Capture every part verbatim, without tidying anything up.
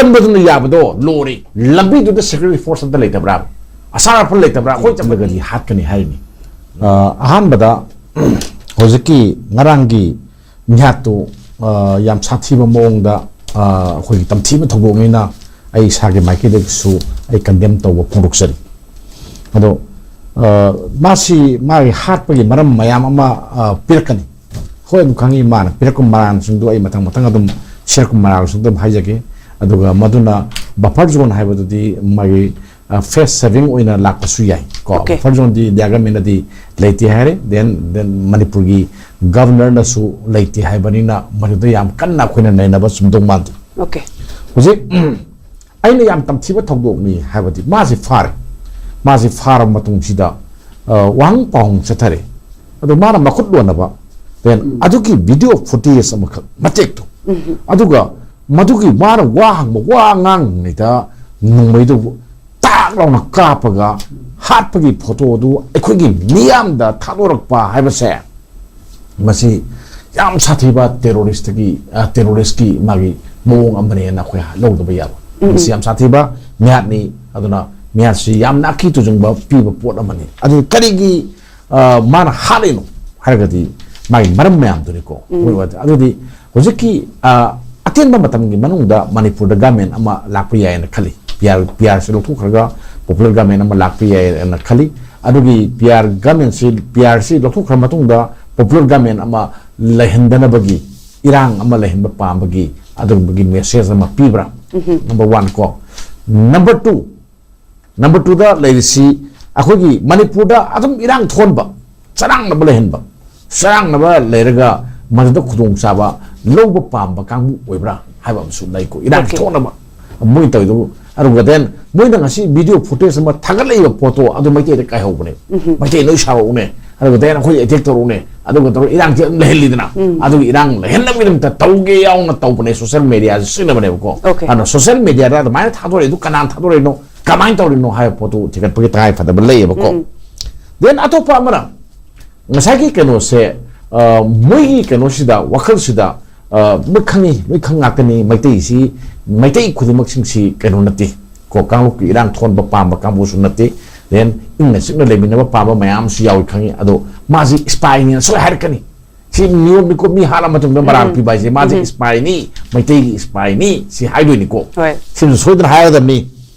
ꯀꯟꯕꯗꯨꯅ ꯌꯥꯕꯗꯣ ꯂꯣꯔꯦ꯫ ꯂꯝꯕꯤꯗꯨꯗ security force ꯑꯝꯇ ꯂꯩꯇꯕ꯭ꯔꯥ? ꯑꯁꯥ ꯔꯥꯏꯐꯜ ꯂꯩꯇꯕ꯭ꯔꯥ? ꯑꯩꯈꯣꯏ ꯆꯠꯂꯒꯗꯤ ꯍꯥꯠꯀꯅꯤ ꯍꯥꯏꯔꯤꯅꯤ꯫ ꯑ, ꯑꯍꯥꯟꯕꯗ ꯍꯧꯖꯤꯛꯀꯤ ꯉꯔꯥꯡꯒꯤ ꯃꯤꯍꯥꯠꯇꯨ, ꯑ, ꯌꯥꯝ ꯁꯥꯊꯤꯕ ꯃꯑꯣꯡꯗ, ꯑ, ꯑꯩꯈꯣꯏꯒꯤ ꯇꯝꯊꯤꯕ ꯊꯧꯗꯣꯛꯅꯤꯅ ꯑꯩ ꯏꯁꯥꯒꯤ ꯃꯥꯏꯀꯩꯗꯒꯤꯁꯨ ꯑꯩ ꯀꯟꯗꯦꯝ ꯇꯧꯕ ꯐꯣꯡꯗꯣꯛꯆꯔꯤ꯫ ꯑꯗꯣ, ꯑ, ꯃꯥꯁꯤ ꯃꯥꯒꯤ ꯍꯥꯠꯄꯒꯤ ꯃꯔꯝ ꯃꯌꯥꯝ ꯑꯃ, ꯑ, ꯄꯤꯔꯛꯀꯅꯤ꯫ ꯍꯣꯏ, ꯑꯗꯨꯝ ꯈꯪꯉꯤ, ꯃꯥꯅ ꯄꯤꯔꯛꯄ ꯃꯔꯥꯜꯁꯤꯡꯗꯨ ꯑꯩ ꯃꯊꯪ ꯃꯊꯪ ꯑꯗꯨꯝ ꯁꯤꯔꯛꯄ ꯃꯔꯥꯜꯁꯤꯡꯗꯨ ꯑꯗꯨꯝ ꯍꯥꯏꯖꯒꯦ꯫ ꯑꯗꯨꯒ ꯃꯗꯨꯅ ꯕꯐꯔ ꯖꯣꯟ ꯍꯥꯏꯕꯗꯨꯗꯤ ꯃꯥꯒꯤ, ꯑ, ꯐꯦꯁ ꯁꯦꯚꯤꯡ ꯑꯣꯏꯅ ꯂꯥꯛꯄꯁꯨ ꯌꯥꯏ ꯀꯣ꯫ Okay. ꯕꯐꯔ ꯖꯣꯟꯗꯤ ꯏꯟꯗꯤꯌꯥ ꯒꯃꯦꯟꯅꯗꯤ ꯂꯩꯇꯦ ꯍꯥꯏꯔꯦ꯫ Then, then ꯃꯅꯤꯄꯨꯔꯒꯤ ꯒꯕꯔꯅꯔꯅꯁꯨ ꯂꯩꯇꯦ ꯍꯥꯏꯕꯅꯤꯅ ꯃꯗꯨꯗ ꯌꯥꯝ ꯀꯟꯅ ꯑꯩꯈꯣꯏꯅ ꯅꯩꯅꯕ ꯆꯨꯝꯗꯧ ꯃꯥꯟꯗꯦ꯫ Okay. ꯍꯧꯖꯤꯛ, ꯎꯝ, ꯑꯩꯅ ꯌꯥꯝ ꯇꯝꯊꯤꯕ ꯊꯧꯗꯣꯛꯅꯤ ꯍꯥꯏꯕꯗꯤ ꯃꯥꯁꯤ ꯐꯥꯔꯦ꯫ ꯃꯥꯁꯤ ꯐꯥꯔꯕ ꯃꯇꯨꯡꯁꯤꯗ, ꯑ, ꯋꯥꯍꯪ ꯄꯥꯎꯍꯪ ꯆꯠꯊꯔꯦ꯫ ꯑꯗꯣ ꯃꯥꯅ ꯃꯈꯨꯠ ꯂꯣꯟꯅꯕ, then ꯎꯝ꯫ ꯑꯗꯨꯒꯤ ꯚꯤꯗꯤꯑꯣ ꯐꯨꯇꯦꯖ ꯑꯃꯈꯛ ꯃꯇꯦꯛꯇꯣ, ꯎꯝ꯫ ꯑꯗꯨꯒ ꯃꯗꯨꯒꯤ ꯃꯥꯅ ꯋꯥ ꯍꯪꯕ, ꯋꯥ ꯉꯥꯡꯉꯤꯉꯩꯗ ꯅꯣꯡꯃꯩꯗꯨ ꯇꯥꯛ ꯂꯥꯎꯅ ꯀꯥꯞꯄꯒ ꯍꯥꯠꯄꯒꯤ ꯐꯣꯇꯣꯗꯨ ꯑꯩꯈꯣꯏꯒꯤ ꯃꯤꯌꯥꯝꯗ ꯊꯥꯗꯣꯔꯛꯄ ꯍꯥꯏꯕꯁꯦ, ꯃꯁꯤ ꯌꯥꯝ ꯁꯥꯊꯤꯕ ꯇꯦꯔꯣꯔꯤꯁꯇꯒꯤ, ꯑ, ꯇꯦꯔꯣꯔꯤꯁꯀꯤ ꯃꯥꯒꯤ ꯃꯑꯣꯡ ꯑꯃꯅꯦꯅ ꯑꯩꯈꯣꯏ ꯂꯧꯗꯕ ꯌꯥꯔꯣꯏ꯫ ꯎꯝ, ꯃꯁꯤ ꯎꯝ꯫ ꯌꯥꯝ ꯁꯥꯊꯤꯕ ꯃꯤꯍꯥꯠꯅꯤ꯫ ꯑꯗꯨꯅ ꯃꯤꯍꯥꯠꯁꯤ ꯌꯥꯝꯅ ꯑꯀꯤ ꯇꯨꯖꯨꯡꯕ ꯄꯤꯕ ꯄꯣꯠ ꯑꯃꯅꯤ꯫ ꯑꯗꯨ ꯀꯔꯤꯒꯤ, ꯑ, ꯃꯥꯅ ꯍꯥꯠꯂꯤꯅꯣ ꯍꯥꯏꯔꯒꯗꯤ ꯃꯥꯒꯤ ꯃꯔꯝ ꯃꯌꯥꯝꯗꯨꯅꯤꯀꯣ꯫ ꯎꯝ꯫ ꯑꯗꯨꯗꯤ ꯍꯧꯖꯤꯛꯀꯤ, ꯑ, ꯑꯇꯦꯟꯕ ꯃꯇꯝꯒꯤ ꯃꯅꯨꯡꯗ ꯃꯅꯤꯄꯨꯔꯗ ꯒꯃꯦꯟ ꯑꯃ ꯂꯥꯛꯄ ꯌꯥꯏꯅ ꯈꯜꯂꯤ꯫ ꯄꯤ ꯑꯥꯔ, ꯄꯤ ꯑꯥꯔꯁꯤ ꯂꯧꯊꯣꯛꯈ꯭ꯔꯒ ꯄꯣꯄꯨꯂꯔ ꯒꯃꯦꯟ ꯑꯃ ꯂꯥꯛꯄ ꯌꯥꯏꯅ ꯈꯜꯂꯤ꯫ ꯑꯗꯨꯒꯤ ꯄꯤ ꯑꯥꯔ ꯒꯃꯦꯟꯁꯤ, ꯄꯤ ꯑꯥꯔꯁꯤ ꯂꯧꯊꯣꯛꯈ꯭ꯔ ꯃꯇꯨꯡꯗ ꯄꯣꯄꯨꯂꯔ ꯒꯃꯦꯟ ꯑꯃ ꯂꯩꯍꯟꯗꯅꯕꯒꯤ ꯏꯔꯥꯡ ꯑꯃ ꯂꯩꯍꯟꯕ ꯄꯥꯝꯕꯒꯤ ꯑꯗꯨꯒꯨꯝꯕꯒꯤ ꯃꯦꯁꯦꯖ ꯑꯃ ꯄꯤꯕ꯭ꯔꯥ? ꯎꯝꯍꯨꯝ꯫ Number one ꯀꯣ꯫ Number two, number twoꯗ ꯂꯩꯔꯤꯁꯤ ꯑꯩꯈꯣꯏꯒꯤ ꯃꯅꯤꯄꯨꯔꯗ ꯑꯗꯨꯝ ꯏꯔꯥꯡ ꯊꯣꯛꯍꯟꯕ, ꯆꯔꯥꯡꯅꯕ ꯂꯩꯍꯟꯕ, ꯆꯔꯥꯡꯅꯕ ꯂꯩꯔꯒ ꯃꯗꯨꯗ ꯈꯨꯗꯣꯡꯆꯥꯕ ꯂꯧꯕ ꯄꯥꯝꯕ ꯀꯥꯡꯕꯨ ꯑꯣꯏꯕ꯭ꯔꯥ ꯍꯥꯏꯕ ꯑꯃꯁꯨ ꯂꯩꯀꯣ꯫ ꯏꯔꯥꯡ Okay. ꯊꯣꯛꯅꯕ ꯃꯣꯏ ꯇꯧꯔꯤꯗꯨꯕꯨ꯫ ꯑꯗꯨꯒ then ꯃꯣꯏꯅ ꯉꯁꯤ ꯚꯤꯗꯤꯑꯣ ꯐꯨꯇꯦꯖ ꯑꯃ ꯊꯥꯒꯠꯂꯛꯏꯕ ꯄꯣꯠꯇꯣ ꯑꯗꯨ ꯃꯩꯇꯩꯗ ꯀꯥꯏꯍꯧꯕꯅꯦ꯫ ꯎꯝꯍꯨꯝ꯫ ꯃꯩꯇꯩ ꯂꯣꯏ ꯁꯥꯎꯔꯛꯎꯅꯦ꯫ ꯑꯗꯨꯒ then ꯑꯩꯈꯣꯏ ꯑꯦꯇꯦꯛ ꯇꯧꯔꯛꯎꯅꯦ꯫ ꯑꯗꯨꯒ ꯇꯧꯔꯒ ꯏꯔꯥꯡꯁꯦ ꯑꯗꯨꯝ ꯂꯩꯍꯜꯂꯤꯗꯅ꯫ ꯎꯝ꯫ ꯑꯗꯨꯒꯤ ꯏꯔꯥꯡ ꯂꯩꯍꯟꯅꯕꯒꯤꯗꯃꯛꯇ ꯇꯧꯒꯦ ꯌꯥꯎꯅ ꯇꯧꯕꯅꯦ, ꯁꯣꯁꯤꯌꯦꯜ ꯃꯦꯗꯤꯌꯥꯁꯦ ꯁꯤꯖꯤꯟꯅꯕꯅꯦꯕꯀꯣ꯫ Okay. ꯑꯗꯨꯅ ꯁꯣꯁꯤꯌꯦꯜ ꯃꯦꯗꯤꯌꯥꯗ ꯑꯗꯨꯃꯥꯏꯅ ꯊꯥꯗꯣꯔꯛꯏꯗꯨ ꯀꯅꯥꯅ ꯊꯥꯗꯣꯔꯛꯏꯅꯣ, ꯀꯃꯥꯏꯅ ꯇꯧꯔꯤꯅꯣ ꯍꯥꯏꯕ ꯄꯣꯠꯇꯨ ꯊꯤꯒꯠꯄꯒꯤ ꯇꯉꯥꯏ ꯐꯗꯕ ꯂꯩꯌꯦꯕꯀꯣ꯫ ꯎꯝ꯫ Then ꯑꯇꯣꯞꯄ ꯑꯃꯅ ꯉꯁꯥꯏꯒꯤ ꯀꯩꯅꯣꯁꯦ, ꯑ, ꯃꯣꯏꯒꯤ ꯀꯩꯅꯣꯁꯤꯗ, ꯋꯥꯈꯜꯁꯤꯗ ꯑ, ꯂꯣꯏ ꯈꯪꯉꯤ, ꯂꯣꯏ ꯈꯪ ꯉꯥꯛꯇꯅꯤ꯫ ꯃꯩꯇꯩꯁꯤ, ꯃꯩꯇꯩ ꯈꯨꯗꯤꯡꯃꯛꯁꯤꯡꯁꯤ ꯀꯩꯅꯣ ꯅꯠꯇꯦ꯫ ꯀꯣ, ꯀꯥꯡꯂꯨꯞꯀꯤ ꯏꯔꯥꯡ ꯊꯣꯟꯕ ꯄꯥꯝꯕ ꯀꯥꯡꯕꯨꯁꯨ ꯅꯠꯇꯦ꯫ Then ꯏꯪꯅ ꯆꯤꯛꯅ ꯂꯩꯃꯤꯟꯅꯕ ꯄꯥꯝꯕ ꯃꯌꯥꯝꯁꯨ ꯌꯥꯎꯏ ꯈꯪꯉꯤ꯫ ꯑꯗꯣ ꯃꯥꯁꯤ spy ꯅꯤꯅ ꯁꯣꯏ ꯍꯥꯏꯔꯛꯀꯅꯤ꯫ ꯁꯤ ꯅꯤꯌꯣꯝꯅꯤꯀꯣ, ꯃꯤ ꯍꯥꯠꯂ ꯃꯇꯨꯡꯗ ꯃꯔꯥꯜ ꯎꯝ꯫ ꯄꯤꯕ ꯍꯥꯏꯁꯦ, ꯃꯥꯁꯦ ꯎꯝ꯫ Spy ꯅꯤ, ꯃꯩꯇꯩꯒꯤ spy ꯅꯤ, ꯁꯤ ꯍꯥꯏꯗꯣꯏꯅꯤꯀꯣ꯫ ꯍꯣꯏ꯫ ꯁꯤꯃꯁꯨ ꯁꯣꯏꯗꯅ ꯍꯥꯏꯔꯗꯕꯅꯤ꯫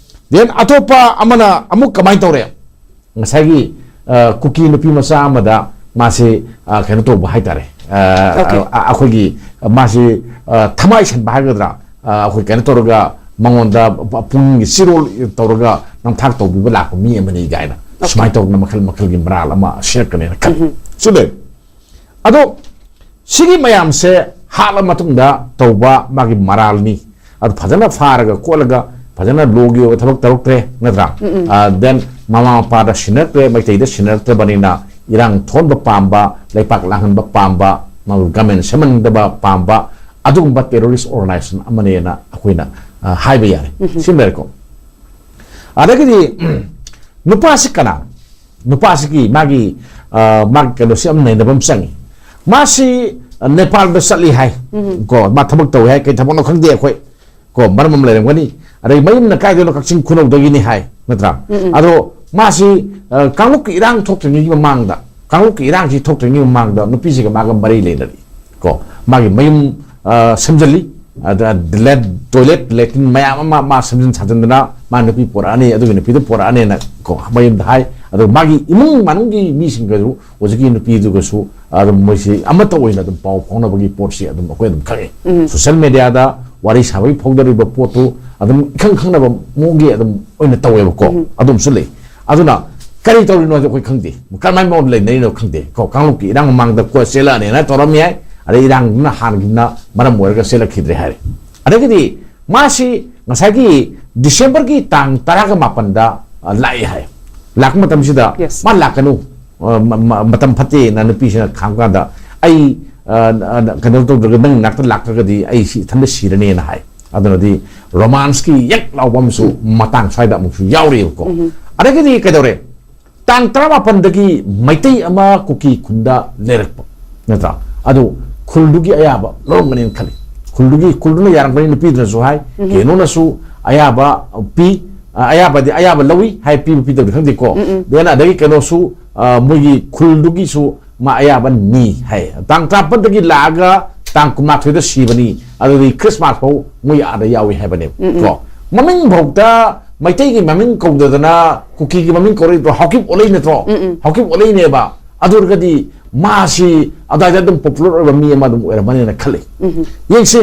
Then ꯑꯇꯣꯞꯄ ꯑꯃꯅ ꯑꯃꯨꯛ ꯀꯃꯥꯏꯅ ꯇꯧꯔꯦ? ꯉꯁꯥꯏꯒꯤ, ꯑ, ꯀꯨꯀꯤ ꯅꯨꯄꯤ ꯃꯆꯥ ꯑꯃꯗ ꯃꯥꯁꯦ, ꯑ, ꯀꯩꯅꯣ ꯇꯧꯕ ꯍꯥꯏꯇꯥꯔꯦ꯫ ꯑ, Okay꯫ ꯑ, ꯑ, ꯑꯩꯈꯣꯏꯒꯤ, ꯑ, ꯃꯥꯁꯦ, ꯑ, ꯊꯃꯥꯏ ꯁꯟꯕ ꯍꯥꯏꯒꯗ꯭ꯔꯥ? ꯑ, ꯑꯩꯈꯣꯏ ꯀꯩꯅꯣ ꯇꯧꯔꯒ ꯃꯉꯣꯟꯗ ꯄꯨꯛꯅꯤꯡꯒꯤ ꯆꯤꯔꯣꯜ ꯇꯧꯔꯒ ꯅꯝꯊꯥꯛ ꯇꯧꯕꯤꯕ ꯂꯥꯛꯄ ꯃꯤ ꯑꯃꯅꯤ ꯀꯥꯏꯅ Okay꯫ ꯁꯨꯃꯥꯏꯅ ꯇꯧꯗꯅ ꯃꯈꯜ ꯃꯈꯜꯒꯤ ꯃꯔꯥꯜ ꯑꯃ ꯁꯤꯔꯛꯀꯅꯦꯅ ꯈꯜꯂꯤ꯫ ꯎꯝ꯫ ꯁꯤ ꯂꯩ꯫ ꯑꯗꯣ ꯁꯤꯒꯤ ꯃꯌꯥꯝꯁꯦ ꯍꯥꯠꯂ ꯃꯇꯨꯡꯗ ꯇꯧꯕ ꯃꯥꯒꯤ ꯃꯔꯥꯜꯅꯤ꯫ ꯑꯗꯨ ꯐꯖꯅ ꯐꯥꯔꯒ ꯈꯣꯠꯂꯒ ꯐꯖꯅ ꯂꯣꯒꯤ ꯑꯣꯏꯕ ꯊꯕꯛ ꯇꯧꯔꯛꯇ꯭ꯔꯦ, ꯅꯠꯇ꯭ꯔꯥ? ꯎꯝ, ꯎꯝ꯫ ꯑ, then ꯃꯃꯥ ꯃꯄꯥꯗ ꯁꯤꯟꯅꯔꯛꯇ꯭ꯔꯦ, ꯃꯩꯇꯩꯗ ꯁꯤꯟꯅꯔꯛꯇ꯭ꯔꯕꯅꯤꯅ ꯏꯔꯥꯡ ꯊꯣꯟꯕ ꯄꯥꯝꯕ, ꯂꯩꯄꯥꯛ ꯂꯥꯡꯍꯟꯕ ꯄꯥꯝꯕ, ꯃꯥꯒꯤ government ꯁꯦꯝꯍꯟꯗꯕ ꯄꯥꯝꯕ, ꯑꯗꯨꯒꯨꯝꯕ terrorist organization ꯑꯃꯅꯦꯅ ꯑꯩꯈꯣꯏꯅ, ꯑ, ꯍꯥꯏꯕ ꯌꯥꯔꯦ꯫ ꯎꯝ꯫ ꯁꯤ ꯂꯩꯔꯦꯀꯣ꯫ ꯑꯗꯒꯤꯗꯤ, ꯎꯝ, ꯅꯨꯄꯥꯁꯤ ꯀꯅꯥ? ꯅꯨꯄꯥꯁꯤꯒꯤ ꯃꯥꯒꯤ, ꯑ, ꯃꯥꯒꯤ ꯀꯩꯅꯣꯁꯤ ꯌꯥꯝ ꯅꯩꯅꯕ ꯑꯃ ꯆꯪꯉꯤ꯫ ꯃꯥꯁꯤ, ꯑ, ꯅꯦꯄꯥꯜꯗ ꯆꯠꯂꯤ ꯍꯥꯏ꯫ ꯎꯝ꯫ ꯀꯣ, ꯃꯥ ꯊꯕꯛ ꯇꯧꯏ ꯍꯥꯏ꯫ ꯀꯩ ꯊꯕꯛꯅꯣ ꯈꯪꯗꯦ ꯑꯩꯈꯣꯏ꯫ ꯀꯣ, ꯃꯔꯝ ꯑꯃ ꯂꯩꯔꯝꯒꯅꯤ꯫ ꯑꯗꯩ ꯃꯌꯨꯝꯅ ꯀꯥꯏꯗꯅꯣ? ꯀꯛꯆꯤꯡ ꯈꯨꯅꯧꯗꯒꯤꯅꯤ ꯍꯥꯏ, ꯅꯠꯇ꯭ꯔꯥ? ꯎꯝ, ꯎꯝ꯫ ꯑꯗꯣ ꯃꯥꯁꯤ, ꯑ, ꯀꯥꯡꯂꯨꯞꯀꯤ ꯏꯔꯥꯡ ꯊꯣꯛꯇ꯭ꯔꯤꯉꯩꯒꯤ ꯃꯃꯥꯡꯗ, ꯀꯥꯡꯂꯨꯞꯀꯤ ꯏꯔꯥꯡꯁꯤ ꯊꯣꯛꯇ꯭ꯔꯤꯉꯩ ꯃꯃꯥꯡꯗ ꯅꯨꯄꯤꯁꯤꯒ ꯃꯥꯒ ꯃꯔꯤ ꯂꯩꯅꯔꯤ꯫ ꯀꯣ, ꯃꯥꯒꯤ ꯃꯌꯨꯝ, ꯑ, ꯁꯦꯝꯖꯤꯜꯂꯤ꯫ ꯑꯗ ꯂꯦꯠ-, toilet, latrine ꯃꯌꯥꯝ ꯑꯃ ꯃꯥ ꯁꯦꯝꯖꯤꯟ ꯁꯥꯖꯤꯟꯗꯅ ꯃꯥ ꯅꯨꯄꯤ ꯄꯣꯔꯛꯑꯅꯤ, ꯑꯗꯨꯒꯤ ꯅꯨꯄꯤꯗꯨ ꯄꯣꯔꯛꯑꯅꯤꯅ ꯀꯣ, ꯃꯌꯨꯝꯗ ꯍꯥꯏ꯫ ꯑꯗꯣ ꯃꯥꯒꯤ ꯏꯃꯨꯡ ꯃꯅꯨꯡꯒꯤ ꯃꯤꯁꯤꯡꯒꯁꯨ ꯍꯧꯖꯤꯛꯀꯤ ꯅꯨꯄꯤꯗꯨꯒꯁꯨ ꯑꯗꯨꯝ ꯃꯣꯏꯁꯤ ꯑꯃꯠꯇ ꯑꯣꯏꯅ ꯑꯗꯨꯝ ꯄꯥꯎ ꯐꯥꯎꯅꯕꯒꯤ ꯄꯣꯠꯁꯤ ꯑꯗꯨꯝ ꯑꯩꯈꯣꯏ ꯑꯗꯨꯝ ꯈꯪꯉꯤ꯫ ꯎꯝ꯫ Social media ꯗ ꯋꯥꯔꯤ ꯁꯥꯕꯒꯤ ꯐꯥꯎꯗꯔꯤꯕ ꯄꯣꯠꯇꯨ ꯑꯗꯨꯝ ꯏꯈꯪ ꯈꯪꯅꯕ ꯃꯑꯣꯡꯒꯤ ꯑꯗꯨꯝ ꯑꯣꯏꯅ ꯇꯧꯋꯦꯕꯀꯣ꯫ ꯎꯝ꯫ ꯑꯗꯨꯝꯁꯨ ꯂꯩ꯫ ꯑꯗꯨꯅ ꯀꯔꯤ ꯇꯧꯔꯤꯅꯣ ꯍꯥꯏꯗꯤ ꯑꯩꯈꯣꯏ ꯈꯪꯗꯦ꯫ ꯀꯔꯝꯍꯥꯏꯅ ꯃꯑꯣꯡꯗ ꯂꯩꯅꯔꯤꯅꯣ ꯈꯪꯗꯦ꯫ ꯀꯣ, ꯀꯥꯡꯂꯨꯞꯀꯤ ꯏꯔꯥꯡ ꯃꯃꯥꯡꯗ ꯀꯣ ꯆꯦꯜꯂꯛꯑꯅꯦꯅ ꯇꯧꯔꯝꯃꯤ ꯍꯥꯏ꯫ ꯑꯗꯩ ꯏꯔꯥꯡꯗꯨꯅ ꯍꯥꯟꯅꯒꯤꯗꯨꯅ ꯃꯔꯝ ꯑꯣꯏꯔꯒ ꯆꯦꯜꯂꯛꯈꯤꯗ꯭ꯔꯦ ꯍꯥꯏꯔꯦ꯫ ꯑꯗꯒꯤꯗꯤ ꯃꯥꯁꯤ ꯉꯁꯥꯏꯒꯤ December ꯒꯤ ꯇꯥꯡ ꯇꯔꯥꯒ ꯃꯥꯄꯟꯗ, ꯑ, ꯂꯥꯛꯑꯦ ꯍꯥꯏ꯫ ꯂꯥꯛꯄ ꯃꯇꯝꯁꯤꯗ Yes꯫ ꯃꯥ ꯂꯥꯛꯀꯅꯨ, ꯑ, ꯃ-, ꯃ-, ꯃꯇꯝ ꯐꯠꯇꯦꯅ ꯅꯨꯄꯤꯁꯤꯅ ꯈꯥꯝ ꯀꯥꯟꯗ, "ꯑꯩ, ꯑ, ꯑ, ꯀꯩꯅꯣ ꯇꯧꯗ꯭ꯔꯒ, ꯅꯪ ꯅꯥꯛꯇ ꯂꯥꯛꯇ꯭ꯔꯒꯗꯤ ꯑꯩ ꯁꯤ ꯏꯊꯟꯇ ꯁꯤꯔꯅꯦꯅ" ꯍꯥꯏ꯫ ꯑꯗꯨꯅꯗꯤ romance ꯀꯤ ꯌꯦꯛ ꯂꯥꯎꯕ ꯑꯃꯁꯨ ꯎꯝ꯫ ꯃꯇꯥꯡ ꯁ꯭ꯋꯥꯏꯗ ꯑꯃꯨꯛꯁꯨ ꯌꯥꯎꯔꯤꯑꯕꯀꯣ꯫ ꯎꯝ꯫ ꯑꯗꯒꯤꯗꯤ ꯀꯩꯗꯧꯔꯦ? ꯇꯥꯡ ꯇꯔꯥꯃꯥꯄꯟꯗꯒꯤ ꯃꯩꯇꯩ ꯑꯃ ꯀꯨꯀꯤ ꯈꯨꯟꯗ ꯂꯩꯔꯛꯄ, ꯅꯠꯇ꯭ꯔꯥ? ꯑꯗꯨ ꯈꯨꯜꯗꯨꯒꯤ ꯑꯌꯥꯕ ꯂꯧꯔꯝꯒꯅꯤꯅ ꯈꯜꯂꯤ꯫ ꯈꯨꯜꯗꯨꯒꯤ, ꯈꯨꯜꯗꯨꯅ ꯌꯥꯔꯝꯒꯅꯤ, ꯅꯨꯄꯤꯗꯨꯅꯁꯨ ꯍꯥꯏ, ꯎꯝ꯫ ꯀꯦꯅꯣꯅꯁꯨ ꯑꯌꯥꯕ ꯄꯤ, ꯑ, ꯑꯌꯥꯕꯗꯤ, ꯑꯌꯥꯕ ꯂꯧꯏ ꯍꯥꯏ, ꯄꯤꯕ ꯄꯤꯗꯕꯗꯤ ꯈꯪꯗꯦꯀꯣ꯫ ꯎꯝ, ꯎꯝ꯫ Then ꯑꯗꯒꯤ ꯀꯩꯅꯣꯁꯨ, ꯑ, ꯃꯣꯏꯒꯤ ꯈꯨꯜꯗꯨꯒꯤꯁꯨ ꯃꯥ ꯑꯌꯥꯕ ꯅꯤ ꯍꯥꯏ꯫ ꯇꯥꯡ ꯇꯔꯥꯃꯥꯄꯟꯗꯒꯤ ꯂꯥꯛꯑꯒ ꯇꯥꯡ ꯀꯨꯟꯃꯥꯊꯣꯏꯗ ꯁꯤꯕꯅꯤ, ꯑꯗꯨꯗꯤ ꯈ꯭ꯔꯤꯁꯃꯥꯁ ꯐꯥꯎ ꯃꯣꯏ ꯑꯥꯗ ꯌꯥꯎꯏ ꯍꯥꯏꯕꯅꯦꯕ꯫ ꯎꯝ, ꯎꯝ꯫ ꯀꯣ? ꯃꯃꯤꯡ ꯐꯥꯎꯗ ꯃꯩꯇꯩꯒꯤ ꯃꯃꯤꯡ ꯀꯧꯗꯗꯅ ꯀꯨꯀꯤꯒꯤ ꯃꯃꯤꯡ ꯀꯧꯔꯛꯏꯗꯣ ꯍꯥꯎꯀꯤꯞ ꯑꯣꯂꯩ ꯅꯠꯇ꯭ꯔꯣ? ꯎꯝ, ꯎꯝ꯫ ꯍꯥꯎꯀꯤꯞ ꯑꯣꯂꯩꯅꯦꯕ꯫ ꯑꯗꯨ ꯑꯣꯏꯔꯒꯗꯤ ꯃꯥꯁꯤ ꯑꯗꯨꯋꯥꯏꯗ ꯑꯗꯨꯝ popular ꯑꯣꯏꯕ ꯃꯤ ꯑꯃ ꯑꯗꯨꯝ ꯑꯣꯏꯔꯝꯃꯅꯤꯅ ꯈꯜꯂꯤ꯫ ꯎꯝ꯫ ꯌꯦꯡꯁꯤ,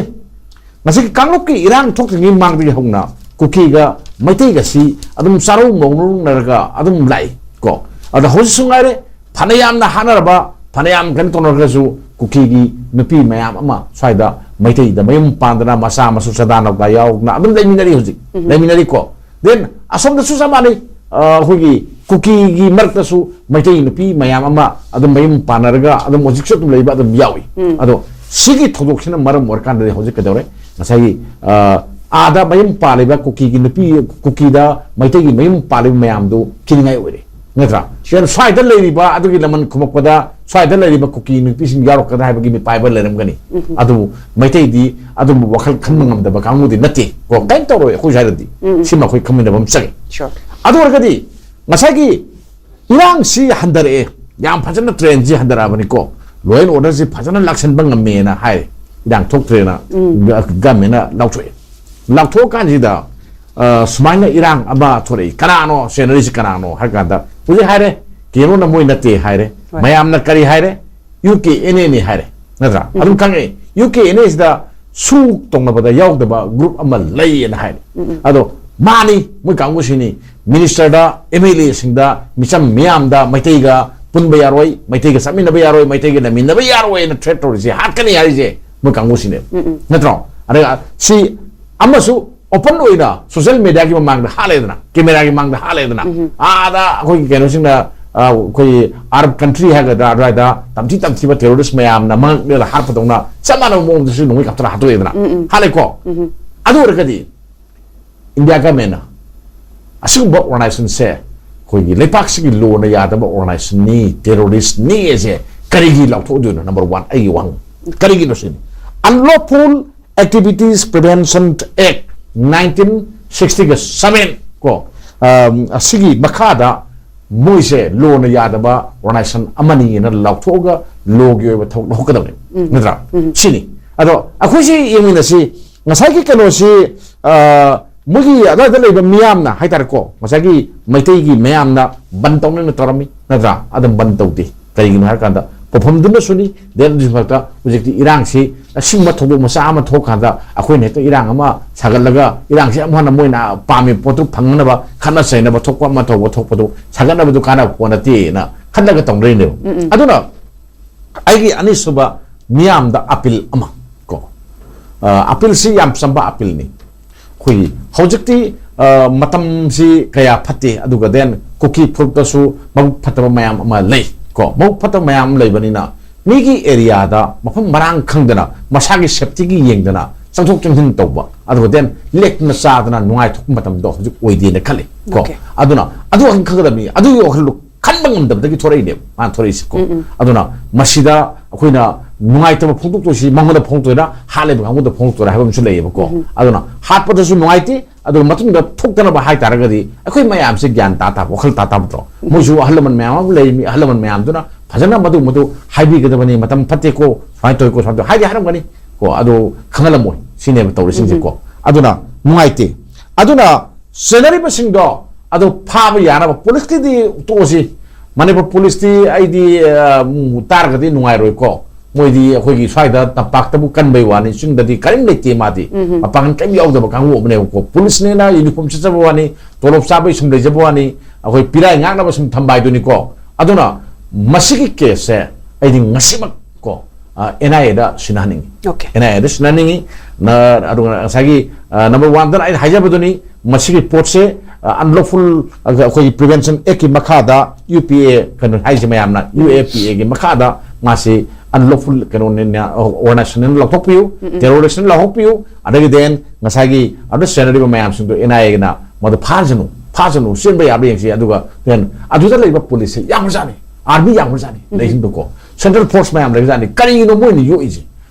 ꯉꯁꯤꯒꯤ ꯀꯥꯡꯂꯨꯞꯀꯤ ꯏꯔꯥꯡ ꯊꯣꯛꯇ꯭ꯔꯤꯉꯩ ꯃꯃꯥꯡꯗꯒꯤ ꯍꯧꯅ ꯀꯨꯀꯤꯒ ꯃꯩꯇꯩꯒꯁꯤ ꯑꯗꯨꯝ ꯆꯥꯔꯧ ꯃꯧꯅꯧꯅꯔꯒ ꯑꯗꯨꯝ ꯂꯥꯛꯏ ꯀꯣ꯫ ꯑꯗ ꯍꯧꯖꯤꯛꯁꯨ ꯉꯥꯏꯔꯦ, ꯐꯅꯌꯥꯝꯅ ꯍꯥꯠꯅꯔꯕ, ꯐꯅꯌꯥꯝ ꯀꯩꯅꯣ ꯇꯧꯅꯔꯒꯁꯨ ꯀꯨꯀꯤꯒꯤ ꯅꯨꯄꯤ ꯃꯌꯥꯝ ꯑꯃ ꯁ꯭ꯋꯥꯏꯗ ꯃꯩꯇꯩꯗ ꯃꯌꯨꯝ ꯄꯥꯟꯗꯅ ꯃꯆꯥ ꯃꯁꯨ ꯆꯗꯥ ꯅꯧꯗꯥ ꯌꯥꯎꯗꯅ ꯑꯗꯨꯝ ꯂꯩꯃꯤꯟꯅꯔꯤ ꯍꯧꯖꯤꯛ꯫ ꯎꯝ꯫ ꯂꯩꯃꯤꯟꯅꯔꯤꯀꯣ꯫ Then ꯑꯁꯣꯝꯗꯁꯨ ꯆꯞ ꯃꯥꯟꯅꯩ꯫ ꯑ, ꯑꯩꯈꯣꯏꯒꯤ ꯀꯨꯀꯤꯒꯤ ꯃꯔꯛꯇꯁꯨ ꯃꯩꯇꯩ ꯅꯨꯄꯤ ꯃꯌꯥꯝ ꯑꯃ ꯑꯗꯨꯝ ꯃꯌꯨꯝ ꯄꯥꯟꯅꯔꯒ ꯑꯗꯨꯝ ꯍꯧꯖꯤꯛꯁꯨ ꯑꯗꯨꯝ ꯂꯩꯕ ꯑꯗꯨꯝ ꯌꯥꯎꯏ꯫ ꯎꯝ꯫ ꯑꯗꯣ ꯁꯤꯒꯤ ꯊꯧꯗꯣꯛꯁꯤꯅ ꯃꯔꯝ ꯑꯣꯏꯔꯀꯥꯟꯗꯗꯤ ꯍꯧꯖꯤꯛ ꯀꯩꯗꯧꯔꯦ? ꯉꯁꯥꯏꯒꯤ, ꯑ, ꯑꯥꯗ ꯃꯌꯨꯝ ꯄꯥꯜꯂꯤꯕ ꯀꯨꯀꯤꯒꯤ ꯅꯨꯄꯤ, ꯀꯨꯀꯤꯗ ꯃꯩꯇꯩꯒꯤ ꯃꯌꯨꯝ ꯄꯥꯜꯂꯤꯕ ꯃꯌꯥꯝꯗꯨ ꯀꯤꯅꯤꯡꯉꯥꯏ ꯑꯣꯏꯔꯦ, ꯅꯠꯇ꯭ꯔꯥ? Sure, ꯁ꯭ꯋꯥꯏꯗ ꯂꯩꯔꯤꯕ ꯑꯗꯨꯒꯤ ꯂꯃꯟ ꯈꯨꯝꯃꯛꯄꯗ ꯁ꯭ꯋꯥꯏꯗ ꯂꯩꯔꯤꯕ ꯀꯨꯀꯤ ꯅꯨꯄꯤꯁꯤꯡ ꯌꯥꯎꯔꯛꯀꯗ꯭ꯔꯥ ꯍꯥꯏꯕꯒꯤ ꯃꯤꯄꯥꯏꯕ ꯂꯩꯔꯝꯒꯅꯤ꯫ ꯎꯝ꯫ ꯑꯗꯨꯕꯨ ꯃꯩꯇꯩꯗꯤ ꯑꯗꯨꯝꯕ ꯋꯥꯈꯜ ꯈꯟꯕ ꯉꯝꯗꯕ ꯀꯥꯡꯕꯨꯗꯤ ꯅꯠꯇꯦ ꯀꯣ꯫ ꯀꯔꯤꯝ ꯇꯧꯔꯣꯏ ꯑꯩꯈꯣꯏ ꯁ꯭ꯋꯥꯏꯗꯗꯤ꯫ ꯎꯝ, ꯎꯝ꯫ ꯁꯤꯃ ꯑꯩꯈꯣꯏ ꯈꯪꯃꯤꯟꯅꯕ ꯑꯃ ꯆꯪꯉꯤ꯫ Sure꯫ ꯑꯗꯨ ꯑꯣꯏꯔꯒꯗꯤ ꯉꯁꯥꯏꯒꯤ ꯏꯔꯥꯡꯁꯤ ꯍꯟꯊꯔꯛꯑꯦ, ꯌꯥꯝ ꯐꯖꯅ trendꯁꯤ ꯍꯟꯊꯔꯛꯑꯕꯅꯤꯀꯣ꯫ Law and orderꯁꯤ ꯐꯖꯅ ꯂꯥꯛꯁꯟꯕ ꯉꯝꯃꯦꯅ ꯍꯥꯏꯔꯦ꯫ ꯏꯔꯥꯡ ꯊꯣꯛꯇ꯭ꯔꯦꯅ ꯎꯝ꯫ ꯒ-, governmentꯅ ꯂꯥꯎꯊꯣꯛꯑꯦ꯫ ꯂꯥꯎꯊꯣꯛꯑꯀꯥꯟꯁꯤꯗ, ꯑ, ꯁꯨꯃꯥꯏꯅ ꯏꯔꯥꯡ ꯑꯃ ꯊꯣꯔꯛꯏ꯫ ꯀꯅꯥꯅꯣ ꯁꯦꯟꯅꯔꯤꯁꯤ, ꯀꯅꯥꯅꯣ ꯍꯥꯏ ꯀꯥꯟꯗ ꯍꯧꯖꯤꯛ ꯍꯥꯏꯔꯦ, ꯀꯦꯅꯣꯅ ꯃꯣꯏ ꯅꯠꯇꯦ ꯍꯥꯏꯔꯦ꯫ ꯍꯣꯏ꯫ ꯃꯌꯥꯝꯅ ꯀꯔꯤ ꯍꯥꯏꯔꯦ? UKNAꯅꯤ ꯍꯥꯏꯔꯦ, ꯅꯠꯇ꯭ꯔꯥ? ꯎꯝ꯫ ꯑꯗꯨꯝ ꯈꯪꯉꯦ, UKNAꯁꯤꯗ ꯁꯨ ꯇꯧꯅꯕꯗ ꯌꯥꯎꯗꯕ group ꯑꯃ ꯂꯩꯌꯦꯅ ꯍꯥꯏꯔꯦ꯫ ꯎꯝ, ꯎꯝ꯫ ꯑꯗꯣ ꯃꯥꯅꯤ, ꯃꯣꯏ ꯀꯥꯡꯕꯨꯁꯤꯅꯤ ministerꯗ, MLAꯁꯤꯡꯗ, ꯃꯤꯆꯝ ꯃꯤꯌꯥꯝꯗ ꯃꯩꯇꯩꯒ ꯄꯨꯟꯕ ꯌꯥꯔꯣꯏ, ꯃꯩꯇꯩꯒ ꯆꯠꯃꯤꯟꯅꯕ ꯌꯥꯔꯣꯏ, ꯃꯩꯇꯩꯒ ꯂꯩꯃꯤꯟꯅꯕ ꯌꯥꯔꯣꯏꯅ threat ꯇꯧꯔꯤꯁꯦ, ꯍꯥꯠꯀꯅꯤ ꯍꯥꯏꯔꯤꯁꯦ ꯃꯣꯏ ꯀꯥꯡꯕꯨꯁꯤꯅꯦꯕ꯫ ꯎꯝ, ꯎꯝ꯫ ꯅꯠꯇ꯭ꯔꯣ? ꯑꯗꯨꯒ ꯁꯤ ꯑꯃꯁꯨ open ꯑꯣꯏꯅ social mediaꯒꯤ ꯃꯃꯥꯡꯗ ꯍꯥꯠꯂꯦꯗꯅ, cameraꯒꯤ ꯃꯃꯥꯡꯗ ꯍꯥꯠꯂꯦꯗꯅ, ꯎꯝ꯫ ꯑꯥꯗ ꯑꯩꯈꯣꯏꯒꯤ ꯀꯩꯅꯣꯁꯤꯡꯅ, ꯑ, ꯑꯩꯈꯣꯏꯒꯤ Arab country ꯍꯥꯏꯒꯗ꯭ꯔꯥ, ꯑꯗꯨꯋꯥꯏꯗ ꯇꯝꯊꯤ ꯇꯝꯊꯤꯕ terrorist ꯃꯌꯥꯝꯅ ꯃꯉꯛ ꯂꯦꯜꯂ ꯍꯥꯠꯄꯗꯧꯅ ꯆꯞ ꯃꯥꯟꯅꯕ ꯃꯑꯣꯡꯗꯁꯨ ꯅꯣꯡꯃꯩ ꯀꯥꯞꯊꯣꯔꯛꯑ ꯍꯥꯠꯇꯣꯛꯑꯦꯗꯅ, ꯎꯝ, ꯎꯝ꯫ ꯍꯥꯠꯂꯦꯀꯣ? ꯎꯝ꯫ ꯑꯗꯨ ꯑꯣꯏꯔꯒꯗꯤ India governmentꯅ ꯑꯁꯤꯒꯨꯝꯕ organizationꯁꯦ ꯑꯩꯈꯣꯏꯒꯤ ꯂꯩꯄꯥꯛꯁꯤꯒꯤ lawꯅ ꯌꯥꯗꯕ organizationꯅꯤ, terroristꯅꯤ ꯑꯁꯦ ꯀꯔꯤꯒꯤ ꯂꯥꯎꯊꯣꯛꯑꯣꯏꯗꯣꯏꯅꯣ? Number one, ꯑꯩꯒꯤ ꯋꯥꯍꯪ꯫ ꯀꯔꯤꯒꯤꯅꯣ ꯁꯤꯅꯤ꯫ Unlawful Activities Prevention Act nineteen sixty-seven ꯀꯣ, ꯑꯝ, ꯑꯁꯤꯒꯤ ꯃꯈꯥꯗ ꯃꯣꯏꯁꯦ ꯂꯣꯅ ꯌꯥꯗꯕ ꯑꯣꯔꯒꯅꯥꯏꯖꯦꯁꯟ ꯑꯃꯅꯤꯅ ꯂꯥꯎꯊꯣꯛꯑꯒ ꯂꯣꯒꯤ ꯑꯣꯏꯕ ꯊꯕꯛ ꯂꯧꯍꯧꯒꯗꯕꯅꯤ꯫ ꯅꯠꯇ꯭ꯔꯥ? ꯁꯤꯅꯤ꯫ ꯑꯗꯣ ꯑꯩꯈꯣꯏꯁꯤ ꯌꯦꯡꯃꯤꯟꯅꯁꯤ꯫ ꯉꯁꯥꯏꯒꯤ ꯀꯩꯅꯣꯁꯤ, ꯑ, ꯃꯣꯏꯒꯤ ꯑꯗꯨꯋꯥꯏꯗ ꯂꯩꯕ ꯃꯤꯌꯥꯝꯅ ꯍꯥꯏꯇꯥꯔꯦꯀꯣ, ꯉꯁꯥꯏꯒꯤ ꯃꯩꯇꯩꯒꯤ ꯃꯌꯥꯝꯅ ꯕꯟ ꯇꯧꯅꯦꯅ ꯇꯧꯔꯝꯃꯤ, ꯅꯠꯇ꯭ꯔꯥ? ꯑꯗꯨꯝ ꯕꯟ ꯇꯧꯗꯦ꯫ ꯀꯔꯤꯒꯤꯅꯣ ꯍꯥꯏꯔꯀꯥꯟꯗ ꯄꯣꯠꯐꯝꯗꯨꯅꯁꯨꯅꯤ, then ꯑꯗꯨꯒꯤ ꯃꯊꯛꯇ ꯍꯧꯖꯤꯛꯇꯤ ꯏꯔꯥꯡꯁꯤ ꯑꯁꯤꯒꯨꯝꯕ ꯊꯧꯗꯣꯛ ꯃꯆꯥ ꯑꯃ ꯊꯣꯛꯀꯥꯟꯗ ꯑꯩꯈꯣꯏꯅ ꯍꯦꯛꯇ ꯏꯔꯥꯡ ꯑꯃ ꯁꯥꯒꯠꯂꯒ ꯏꯔꯥꯡꯁꯤ ꯑꯃꯨꯛ ꯍꯟꯅ ꯃꯣꯏꯅ ꯄꯥꯝꯃꯤꯕ ꯄꯣꯠꯇꯨ ꯐꯪꯅꯕ ꯈꯠꯅ ꯆꯩꯅꯕ ꯊꯣꯛꯄ ꯑꯃ ꯇꯧꯕ ꯊꯣꯛꯄꯗꯨ ꯁꯥꯒꯠꯅꯕꯗꯨ ꯀꯥꯟꯅꯕ ꯄꯣꯠ ꯅꯠꯇꯦꯅ ꯈꯜꯂꯒ ꯇꯧꯅꯔꯤꯅꯦꯕ꯫ ꯑꯗꯨꯅ ꯑꯩꯒꯤ ꯑꯅꯤꯁꯨꯕ ꯃꯤꯌꯥꯝꯗ ꯑꯄꯤꯜ ꯑꯃ ꯀꯣ, ꯑ, ꯑꯄꯤꯜꯁꯤ ꯌꯥꯝ ꯆꯝꯕ ꯑꯄꯤꯜꯅꯤ꯫ ꯑꯩꯈꯣꯏꯒꯤ ꯍꯧꯖꯤꯛꯇꯤ, ꯑ, ꯃꯇꯝꯁꯤ ꯀꯌꯥ ꯐꯠꯇꯦ, ꯑꯗꯨꯒ then ꯀꯨꯀꯤ ꯐꯨꯔꯨꯞꯇꯁꯨ ꯃꯕꯨꯛ ꯐꯠꯇꯕ ꯃꯌꯥꯝ ꯑꯃ ꯂꯩ ꯀꯣ꯫ ꯃꯕꯨꯛ ꯐꯠꯇꯕ ꯃꯌꯥꯝ ꯑꯃ ꯂꯩꯕꯅꯤꯅ ꯃꯤꯒꯤ ꯑꯦꯔꯤꯌꯥꯗ ꯃꯐꯝ ꯃꯔꯥꯡ ꯈꯪꯗꯅ ꯃꯁꯥꯒꯤ ꯁꯦꯞꯇꯤꯒꯤ ꯌꯦꯡꯗꯅ ꯆꯪꯊꯣꯛ ꯆꯪꯁꯤꯟ ꯇꯧꯕ, ꯑꯗꯨꯒ then ꯂꯦꯛꯇꯅ ꯆꯥꯗꯅ ꯅꯨꯡꯉꯥꯏꯊꯣꯛꯄ ꯃꯇꯝꯗꯣ ꯍꯧꯖꯤꯛ ꯑꯣꯏꯗꯦꯅ ꯈꯜꯂꯤ ꯀꯣ꯫ Okay. ꯑꯗꯨꯅ ꯑꯗꯨ ꯋꯥꯈꯜ ꯈꯟꯒꯗꯕꯅꯤ꯫ ꯑꯗꯨꯒꯤ ꯋꯥꯈꯜꯗꯣ ꯈꯟꯕ ꯉꯝꯗꯕꯗꯒꯤ ꯊꯣꯔꯛꯏꯅꯦꯕ ꯃꯥꯅ ꯊꯣꯔꯛꯏꯁꯦꯀꯣ꯫ ꯑꯗꯨꯅ ꯃꯁꯤꯗ ꯑꯩꯈꯣꯏꯅ ꯅꯨꯡꯉꯥꯏꯇꯕ ꯐꯣꯡꯗꯣꯛꯇꯣꯏꯁꯤ ꯃꯉꯣꯟꯗ ꯐꯣꯡꯗꯣꯛꯇꯣꯏꯔꯥ, ꯍꯥꯠꯂꯤꯕ ꯀꯥꯡꯕꯨꯗ ꯐꯣꯡꯗꯣꯛꯇꯣꯏꯔꯥ ꯍꯥꯏꯕ ꯑꯃꯁꯨ ꯂꯩꯌꯦꯕꯀꯣ꯫ ꯑꯗꯨꯅ ꯍꯥꯠꯄꯗꯁꯨ ꯅꯨꯡꯉꯥꯏꯇꯦ, ꯑꯗꯨꯒ ꯃꯇꯨꯡꯗ ꯊꯣꯛꯇꯅꯕ ꯍꯥꯏꯇꯥꯔꯒꯗꯤ ꯑꯩꯈꯣꯏ ꯃꯌꯥꯝꯁꯦ ꯒ꯭ꯌꯥꯟ ꯇꯥ ꯇꯥꯕ, ꯋꯥꯈꯜ ꯇꯥ ꯇꯥꯕꯗꯣ꯫ ꯃꯣꯏꯁꯨ ꯑꯍꯜ ꯂꯃꯟ ꯃꯌꯥꯝ ꯑꯃ ꯂꯩꯔꯤ, ꯃꯤ ꯑꯍꯜ ꯂꯃꯟ ꯃꯌꯥꯝꯗꯨꯅ ꯐꯖꯅ ꯃꯗꯨ ꯃꯗꯨ ꯍꯥꯏꯕꯤꯒꯗꯕꯅꯤ, ꯃꯇꯝ ꯐꯠꯇꯦꯀꯣ, ꯁꯨꯃꯥꯏꯅ ꯇꯧꯋꯤꯀꯣ, ꯁꯨꯃꯥꯏꯅ ꯇꯧꯋꯤ ꯍꯥꯏꯗꯤ ꯍꯥꯏꯔꯝꯒꯅꯤ ꯀꯣ, ꯑꯗꯨ ꯈꯪꯍꯜꯂꯝꯃꯣꯏ ꯁꯤꯅꯦꯕ ꯇꯧꯔꯤꯁꯤꯡꯁꯦꯀꯣ꯫ ꯑꯗꯨꯅ ꯅꯨꯡꯉꯥꯏꯇꯦ꯫ ꯑꯗꯨꯅ ꯆꯦꯟꯅꯔꯤꯕꯁꯤꯡꯗꯣ ꯑꯗꯨ ꯐꯥꯕ ꯌꯥꯅꯕ, ꯄꯨꯂꯤꯁꯀꯤꯗꯤ ꯇꯣꯛꯑꯁꯤ, ꯃꯅꯤꯄꯨꯔ ꯄꯨꯂꯤꯁꯇꯤ ꯑꯩꯗꯤ, ꯑ, ꯎꯝ, ꯇꯥꯔꯒꯗꯤ ꯅꯨꯡꯉꯥꯏꯔꯣꯏꯀꯣ꯫ ꯃꯣꯏꯗꯤ ꯑꯩꯈꯣꯏꯒꯤ ꯁ꯭ꯋꯥꯏꯗ ꯇꯝꯄꯥꯛꯇꯕꯨ ꯀꯟꯕꯩ ꯋꯥꯅꯤ, ꯆꯤꯡꯗꯗꯤ ꯀꯔꯤꯝ ꯂꯩꯇꯦ꯫ ꯃꯥꯗꯤ ꯃꯄꯥꯡꯒꯜ ꯀꯔꯤꯝ ꯌꯥꯎꯗꯕ ꯀꯥꯡꯕꯨ ꯑꯃꯅꯦꯕꯀꯣ꯫ ꯄꯨꯂꯤꯁꯅꯦꯅ ꯌꯨꯅꯤꯐꯣꯔꯝ ꯁꯦꯠꯆꯕ ꯋꯥꯅꯤ, ꯇꯣꯂꯣꯞ ꯆꯥꯕꯩ ꯁꯨꯝ ꯂꯩꯖꯕ ꯋꯥꯅꯤ, ꯑꯩꯈꯣꯏ ꯄꯤꯔꯥꯏ ꯉꯥꯛꯅꯕ ꯁꯨꯝ ꯊꯝꯕ ꯍꯥꯏꯗꯨꯅꯤꯀꯣ꯫ ꯑꯗꯨꯅ ꯃꯁꯤꯒꯤ ꯀꯦꯁꯁꯦ ꯑꯩꯗꯤ ꯉꯁꯤꯃꯛ ꯀꯣ, ꯑ, ꯑꯦꯟ ꯑꯥꯏ ꯑꯦꯗ ꯁꯤꯟꯅꯍꯟꯅꯤꯡꯉꯤ꯫ Okay. ꯑꯦꯟ ꯑꯥꯏ ꯑꯦꯗ ꯁꯤꯟꯅꯍꯟꯅꯤꯡꯉꯤ꯫ ꯅ-, ꯑꯗꯨꯒ ꯉꯁꯥꯏꯒꯤ, ꯑ, ꯅꯝꯕꯔ ꯋꯥꯟꯗ ꯑꯩꯅ ꯍꯥꯏꯖꯕꯗꯨꯅꯤ, ꯃꯁꯤꯒꯤ ꯄꯣꯠꯁꯦ, ꯑ, unlawful, ꯑ, ꯑꯩꯈꯣꯏꯒꯤ ꯄ꯭ꯔꯤꯚꯦꯟꯁꯟ ꯑꯦꯛꯀꯤ ꯃꯈꯥꯗ ꯌꯨ ꯄꯤ ꯑꯦ ꯀꯩꯅꯣ ꯍꯥꯏꯁꯦ ꯃꯌꯥꯝꯅ, ꯌꯨ ꯑꯦ ꯄꯤ ꯑꯦꯒꯤ ꯃꯈꯥꯗ ꯃꯥꯁꯤ unlawful ꯀꯩꯅꯣꯅꯤꯅ, ꯑꯣꯔꯒꯅꯥꯏꯖꯦꯁꯟꯅ ꯂꯧꯊꯣꯛꯄꯤꯌꯨ, terroristꯅ ꯂꯧꯊꯣꯛꯄꯤꯌꯨ, ꯑꯗꯒꯤ then ꯉꯁꯥꯏꯒꯤ ꯑꯗꯨ ꯆꯦꯟꯅꯔꯤꯕ ꯃꯌꯥꯝꯁꯤꯡꯗꯣ ꯑꯦꯟ ꯑꯥꯏ ꯑꯦꯅ ꯃꯗꯨ ꯐꯥꯖꯅꯨ, ꯐꯥꯖꯅꯨ, ꯆꯦꯟꯕ ꯌꯥꯕ꯭ꯔꯥ ꯌꯦꯡꯁꯤ꯫ ꯑꯗꯨꯒ then ꯑꯗꯨꯗ ꯂꯩꯕ ꯄꯨꯂꯤꯁꯁꯦ ꯌꯥꯝꯈ꯭ꯔꯖꯥꯠꯅꯤ, ꯑꯥꯔꯃꯤ ꯌꯥꯝꯈ꯭ꯔꯖꯥꯠꯅꯤ ꯂꯩꯁꯤꯡꯗꯣꯀꯣ꯫ ꯁꯦꯟꯇ꯭ꯔꯦꯜ ꯐꯣꯔꯁ ꯃꯌꯥꯝ ꯂꯩꯕꯖꯥꯠꯅꯤ꯫ ꯀꯔꯤꯅꯣ ꯃꯣꯏꯅ ꯌꯣꯛꯏꯁꯦ?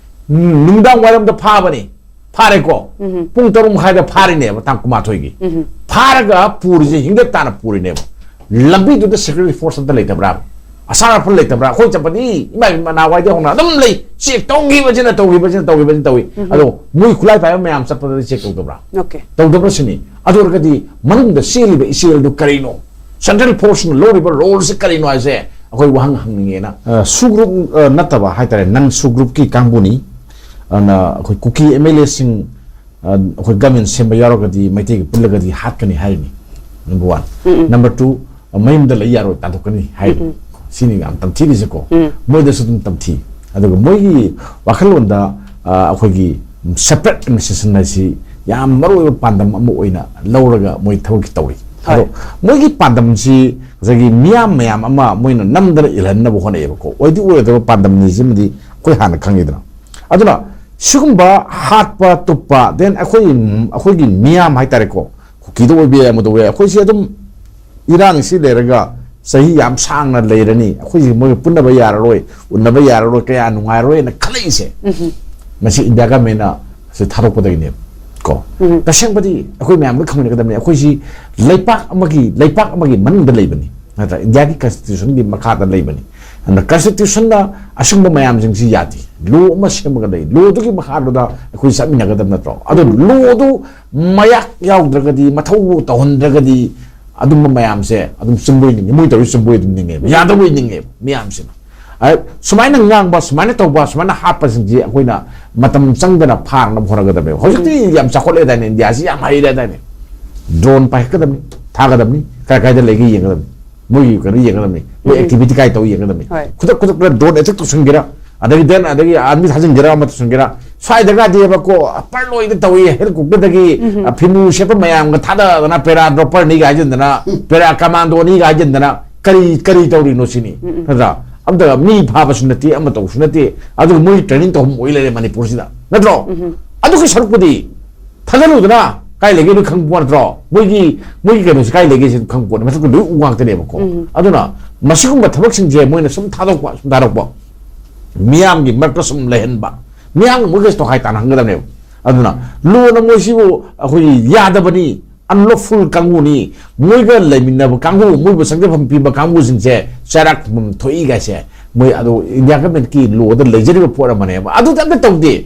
ꯎꯝ, ꯅꯨꯡꯗꯥꯡ ꯋꯥꯏꯔꯝꯗ ꯐꯥꯕꯅꯤ, ꯐꯥꯔꯦꯀꯣ꯫ ꯎꯝ꯫ ꯄꯨꯡ ꯇꯔꯨꯛ ꯃꯈꯥꯏꯗ ꯐꯥꯔꯤꯅꯦꯕ, ꯇꯥꯡ ꯀꯨꯟꯃꯥꯊꯣꯏꯒꯤ꯫ ꯎꯝ꯫ ꯐꯥꯔꯒ ꯄꯨꯔꯤꯁꯦ, ꯍꯤꯡꯒꯠ ꯇꯥꯅ ꯄꯨꯔꯤꯅꯦꯕ꯫ ꯂꯝꯕꯤꯗꯨꯗ ꯁꯦꯀ꯭ꯌꯨꯔꯤꯇꯤ ꯐꯣꯔꯁ ꯑꯝꯇ ꯂꯩꯇꯕ꯭ꯔꯥ? ꯑꯁꯥ ꯔꯥꯏꯐꯜ ꯂꯩꯇꯕ꯭ꯔꯥ? ꯑꯩꯈꯣꯏ ꯆꯠꯄꯗꯤ ꯏꯃꯥ ꯏꯃꯥ ꯅꯍꯥꯟꯋꯥꯏꯗꯩ ꯍꯧꯅ ꯑꯗꯨꯝ ꯂꯩ꯫ ꯆꯦꯛ ꯇꯧꯈꯤꯕꯁꯤꯅ, ꯇꯧꯈꯤꯕꯁꯤꯅ, ꯇꯧꯈꯤꯕꯁꯤꯅ ꯇꯧꯏ꯫ ꯎꯝ꯫ ꯑꯗꯣ ꯃꯣꯏ ꯈꯨꯠꯂꯥꯏ ꯄꯥꯏꯕ ꯃꯌꯥꯝ ꯆꯠꯄꯗꯗꯤ ꯆꯦꯛ ꯇꯧꯗꯕ꯭ꯔꯥ? ꯑꯣꯀꯦ꯫ ꯇꯧꯗꯕ꯭ꯔꯥ ꯁꯤꯅꯤ꯫ ꯑꯗꯨ ꯑꯣꯏꯔꯒꯗꯤ ꯃꯅꯨꯡꯗ ꯆꯦꯜꯂꯤꯕ ꯏꯆꯦꯜꯗꯨ ꯀꯔꯤꯅꯣ? ꯁꯦꯟꯇ꯭ꯔꯦꯜ ꯐꯣꯔꯁꯅ ꯂꯧꯔꯤꯕ ꯔꯣꯜꯁꯦ ꯀꯔꯤꯅꯣ ꯍꯥꯏꯁꯦ ꯑꯩꯈꯣꯏ ꯋꯥꯍꯪ ꯍꯪꯅꯤꯡꯉꯦꯅ꯫ ꯑ, ꯁꯨ ꯒ꯭ꯔꯨꯞ, ꯑ, ꯅꯠꯇꯕ ꯍꯥꯏꯇꯥꯔꯦ, ꯅꯟ ꯁꯨ ꯒ꯭ꯔꯨꯞꯀꯤ ꯀꯥꯡꯕꯨꯅꯤ꯫ ꯑꯗꯨꯅ ꯑꯩꯈꯣꯏ ꯀꯨꯀꯤ ꯑꯦꯝ ꯑꯦꯜ ꯑꯦꯁꯤꯡ, ꯑ, ꯑꯩꯈꯣꯏ ꯒꯃꯦꯟ ꯁꯦꯝꯕ ꯌꯥꯎꯔꯒꯗꯤ ꯃꯩꯇꯩꯒ ꯄꯨꯜꯂꯒꯗꯤ ꯍꯥꯠꯀꯅꯤ ꯍꯥꯏꯔꯤꯅꯤ꯫ Number one. ꯎꯝ, ꯎꯝ꯫ ꯅꯝꯕꯔ ꯇꯨ, ꯃꯌꯨꯝꯗ ꯂꯩ ꯌꯥꯔꯣꯏ, ꯇꯥꯟꯊꯣꯛꯀꯅꯤ ꯍꯥꯏꯔꯤ꯫ ꯎꯝ, ꯎꯝ꯫ ꯁꯤꯅꯤ ꯌꯥꯝ ꯇꯝꯊꯤꯔꯤꯁꯦꯀꯣ꯫ ꯎꯝ꯫ ꯃꯣꯏꯗꯁꯨ ꯑꯗꯨꯝ ꯇꯝꯊꯤ꯫ ꯑꯗꯨꯒ ꯃꯣꯏꯒꯤ ꯋꯥꯈꯜꯂꯣꯟꯗ, ꯑ, ꯑꯩꯈꯣꯏꯒꯤ separate administration ꯍꯥꯏꯁꯤ ꯌꯥꯝ ꯃꯔꯨꯑꯣꯏꯕ ꯄꯥꯟꯗꯝ ꯑꯃ ꯑꯣꯏꯅ ꯂꯧꯔꯒ ꯃꯣꯏ ꯊꯕꯛ ꯇꯧꯔꯤ꯫ ꯍꯣꯏ꯫ ꯑꯗꯣ ꯃꯣꯏꯒꯤ ꯄꯥꯟꯗꯝꯁꯤ ꯉꯁꯥꯏꯒꯤ ꯃꯤꯌꯥꯝ ꯃꯌꯥꯝ ꯑꯃ ꯃꯣꯏꯅ ꯅꯝꯗꯅ ꯏꯜꯍꯟꯅꯕ ꯍꯣꯠꯅꯩꯑꯕꯀꯣ꯫ ꯑꯣꯏꯗꯤ ꯑꯣꯏꯔꯣꯏꯗꯕ ꯄꯥꯟꯗꯝꯅꯤ ꯁꯤꯃꯗꯤ ꯑꯩꯈꯣꯏ ꯍꯥꯟꯅ ꯈꯪꯉꯤꯗꯅ꯫ ꯑꯗꯨꯅ ꯁꯤꯒꯨꯝꯕ ꯍꯥꯠꯄ ꯇꯨꯞꯄ, then ꯑꯩꯈꯣꯏ, ꯑꯩꯈꯣꯏꯒꯤ ꯃꯤꯌꯥꯝ ꯍꯥꯏꯇꯥꯔꯦꯀꯣ, ꯀꯨꯀꯤꯗ ꯑꯣꯏꯕ ꯌꯥꯏ, ꯑꯃꯗ ꯑꯣꯏꯕ ꯌꯥꯏ, ꯑꯩꯈꯣꯏꯁꯦ ꯑꯗꯨꯝ ꯏꯔꯥꯡꯁꯤ ꯂꯩꯔꯒ ꯆꯍꯤ ꯌꯥꯝ ꯁꯥꯡꯅ ꯂꯩꯔꯅꯤ, ꯑꯩꯈꯣꯏꯁꯦ ꯃꯣꯏꯒ ꯄꯨꯟꯅꯕ ꯌꯥꯔꯔꯣꯏ, ꯎꯟꯅꯕ ꯌꯥꯔꯔꯣꯏ, ꯀꯌꯥ ꯅꯨꯡꯉꯥꯏꯔꯔꯣꯏꯅ ꯈꯜꯂꯛꯏꯁꯦ꯫ ꯎꯝ꯫ ꯃꯁꯤ ꯏꯟꯗꯤꯌꯥ ꯒꯃꯦꯟꯅ ꯁꯤ ꯊꯥꯗꯣꯛꯄꯗꯒꯤꯅꯦꯕ ꯀꯣ꯫ ꯎꯝ꯫ ꯇꯁꯦꯡꯕꯗꯤ ꯑꯩꯈꯣꯏ ꯃꯌꯥꯝ ꯂꯣꯏ ꯈꯪꯃꯤꯟꯅꯒꯗꯕꯅꯤ, ꯑꯩꯈꯣꯏꯁꯤ ꯂꯩꯄꯥꯛ ꯑꯃꯒꯤ, ꯂꯩꯄꯥꯛ ꯑꯃꯒꯤ ꯃꯅꯨꯡꯗ ꯂꯩꯕꯅꯤ, ꯅꯠꯇ꯭ꯔꯥ? ꯏꯟꯗꯤꯌꯥꯒꯤ ꯀꯟꯁꯇꯤꯇ꯭ꯌꯨꯁꯟꯒꯤ ꯃꯈꯥꯗ ꯂꯩꯕꯅꯤ꯫ ꯑꯗꯨꯅ ꯀꯟꯁꯇꯤꯇ꯭ꯌꯨꯁꯟꯅ ꯑꯁꯤꯒꯨꯝꯕ ꯃꯌꯥꯝꯁꯤꯡꯁꯤ ꯌꯥꯗꯦ꯫ ꯂꯣ ꯑꯃ ꯁꯦꯝꯃꯒ ꯂꯩ꯫ ꯂꯣꯗꯨꯒꯤ ꯃꯈꯥꯗꯨꯗ ꯑꯩꯈꯣꯏ ꯆꯠꯃꯤꯟꯅꯒꯗꯕ ꯅꯠꯇ꯭ꯔꯣ? ꯑꯗꯣ ꯎꯝ꯫ ꯂꯣꯗꯨ ꯃꯌꯥꯛ ꯌꯥꯎꯗ꯭ꯔꯒꯗꯤ, ꯃꯊꯧ ꯇꯧꯍꯟꯗ꯭ꯔꯒꯗꯤ, ꯑꯗꯨꯝꯕ ꯃꯌꯥꯝꯁꯦ ꯑꯗꯨꯝ ꯆꯨꯝꯕꯣꯏ ꯅꯤꯡꯉꯤ꯫ ꯃꯣꯏ ꯇꯧꯔꯤ ꯆꯨꯝꯕꯣꯏ ꯑꯗꯨꯝ ꯅꯤꯡꯉꯦꯕ, ꯌꯥꯗꯕꯣꯏ ꯅꯤꯡꯉꯦꯕ ꯃꯤꯌꯥꯝꯁꯤꯅ꯫ ꯑ, ꯁꯨꯃꯥꯏꯅ ꯉꯥꯡꯕ, ꯁꯨꯃꯥꯏꯅ ꯇꯧꯕ, ꯁꯨꯃꯥꯏꯅ ꯍꯥꯠꯄꯁꯤꯡꯁꯤ ꯑꯩꯈꯣꯏꯅ ꯃꯇꯝ ꯆꯪꯗꯅ ꯐꯥꯅꯕ ꯍꯣꯠꯅꯒꯗꯕꯅꯦꯕ꯫ ꯍꯧꯖꯤꯛꯇꯤ ꯌꯥꯝ ꯆꯥꯎꯈꯠꯂꯦꯗꯥꯏꯅꯦ, ꯏꯟꯗꯤꯌꯥꯁꯤ ꯌꯥꯝ ꯍꯩꯔꯦꯗꯥꯏꯅꯦ꯫ ꯗ꯭ꯔꯣꯟ ꯄꯥꯏꯈꯠꯀꯗꯕꯅꯤ, ꯊꯥꯒꯗꯕꯅꯤ, ꯀꯥꯏ ꯀꯥꯏꯗ ꯂꯩꯒꯦ ꯌꯦꯡꯒꯗꯕꯅꯤ, ꯃꯣꯏꯒꯤ ꯀꯩꯅꯣ ꯌꯦꯡꯒꯗꯕꯅꯤ, ꯃꯣꯏ ꯎꯝ꯫ ꯑꯦꯛꯇꯤꯚꯤꯇꯤ ꯀꯥꯏ ꯇꯧꯏ ꯌꯦꯡꯒꯗꯕꯅꯤ꯫ ꯍꯣꯏ꯫ ꯈꯨꯗꯛ ꯈꯨꯗꯛꯇ ꯗ꯭ꯔꯣꯟ ꯑꯦꯇꯦꯛ ꯇꯧꯁꯤꯟꯒꯦꯔꯥ, ꯑꯗꯒꯤ ꯗꯦꯟ, ꯑꯗꯒꯤ ꯑꯥꯔꯃꯤ ꯊꯥꯖꯤꯟꯒꯦꯔꯥ, ꯑꯃ ꯇꯧꯁꯤꯟꯒꯦꯔꯥ, ꯁ꯭ꯋꯥꯏꯗꯒꯗꯤꯕꯀꯣ, ꯄꯔꯂꯣꯏꯗ ꯇꯧꯏ, ꯍꯦꯂꯤꯀꯣꯞꯇꯔꯗꯒꯤ, ꯎꯝ꯫ ꯑ, ꯐꯤꯅꯨ ꯁꯦꯠꯄ ꯃꯌꯥꯝꯒ ꯊꯥꯗꯗꯅ, ꯄꯦꯔꯥ ꯗ꯭ꯔꯣꯄꯔꯅꯤꯒ ꯍꯥꯏꯖꯤꯟꯗꯅ, ꯎꯝ꯫ ꯄꯦꯔꯥ ꯀꯃꯥꯟꯗꯣꯅꯤꯒ ꯍꯥꯏꯖꯤꯟꯗꯅ, ꯀꯔꯤ, ꯀꯔꯤ ꯇꯧꯔꯤꯅꯣ ꯁꯤꯅꯤ, ꯎꯝ, ꯎꯝ꯫ ꯅꯠꯇ꯭ꯔꯥ? ꯑꯝꯇ ꯃꯤ ꯐꯥꯕꯁꯨ ꯅꯠꯇꯦ, ꯑꯃ ꯇꯧꯕꯁꯨ ꯅꯠꯇꯦ, ꯑꯗꯨꯒ ꯃꯣꯏ ꯇ꯭ꯔꯦꯅꯤꯡ ꯇꯧꯐꯝ ꯑꯣꯏ ꯂꯩꯔꯦ ꯃꯅꯤꯄꯨꯔꯁꯤꯗ, ꯅꯠꯇ꯭ꯔꯣ? ꯎꯝ, ꯎꯝ꯫ ꯑꯗꯨꯒꯤ ꯁꯔꯨꯛꯄꯨꯗꯤ ꯊꯥꯖꯤꯜꯂꯨꯗꯅ, ꯀꯥꯏ ꯂꯩꯒꯦ ꯅꯣꯏ ꯈꯪꯕ ꯅꯠꯇ꯭ꯔꯣ? ꯃꯣꯏꯒꯤ, ꯃꯣꯏꯒꯤ ꯀꯩꯅꯣꯁꯦ ꯀꯥꯏ ꯂꯩꯒꯦ ꯁꯤ ꯈꯪꯕ ꯄꯣꯠꯅꯤ, ꯃꯊꯛꯇ ꯂꯣꯏ ꯎ ꯉꯥꯛꯇꯅꯦꯕꯀꯣ꯫ ꯎꯝ꯫ ꯑꯗꯨꯅ ꯃꯁꯤꯒꯨꯝꯕ ꯊꯕꯛꯁꯤꯡꯁꯦ ꯃꯣꯏꯅ ꯁꯨꯝ ꯊꯥꯗꯣꯛꯄ, ꯁꯨꯝ ꯊꯥꯗꯣꯛꯄ, ꯃꯤꯌꯥꯝꯒꯤ ꯃꯔꯛꯇ ꯁꯨꯝ ꯂꯩꯍꯟꯕ, ꯃꯤꯌꯥꯝꯒ ꯃꯣꯏꯒꯁꯨ ꯇꯣꯈꯥꯏ ꯇꯥꯟꯅꯍꯟꯒꯗꯕꯅꯦꯕ꯫ ꯑꯗꯨꯅ ꯂꯣꯅ ꯃꯣꯏꯁꯤꯕꯨ ꯑꯩꯈꯣꯏꯒꯤ ꯌꯥꯗꯕꯅꯤ, unlawful ꯀꯥꯡꯕꯨꯅꯤ, ꯃꯣꯏꯒ ꯂꯩꯃꯤꯟꯅꯕ ꯀꯥꯡꯕꯨ, ꯃꯣꯏꯕꯨ ꯆꯪꯖꯐꯝ ꯄꯤꯕ ꯀꯥꯡꯕꯨꯁꯤꯡꯁꯦ ꯆꯩꯔꯥꯛ ꯊꯣꯛꯏ ꯀꯥꯏꯁꯦ, ꯃꯣꯏ ꯑꯗꯨ ꯏꯟꯗꯤꯌꯥ ꯒꯃꯦꯟꯀꯤ ꯂꯣꯗ ꯂꯩꯖꯔꯤꯕ ꯄꯣꯠ ꯑꯃꯅꯦꯕ꯫ ꯑꯗꯨꯗꯤ ꯑꯝꯇ ꯇꯧꯗꯦ꯫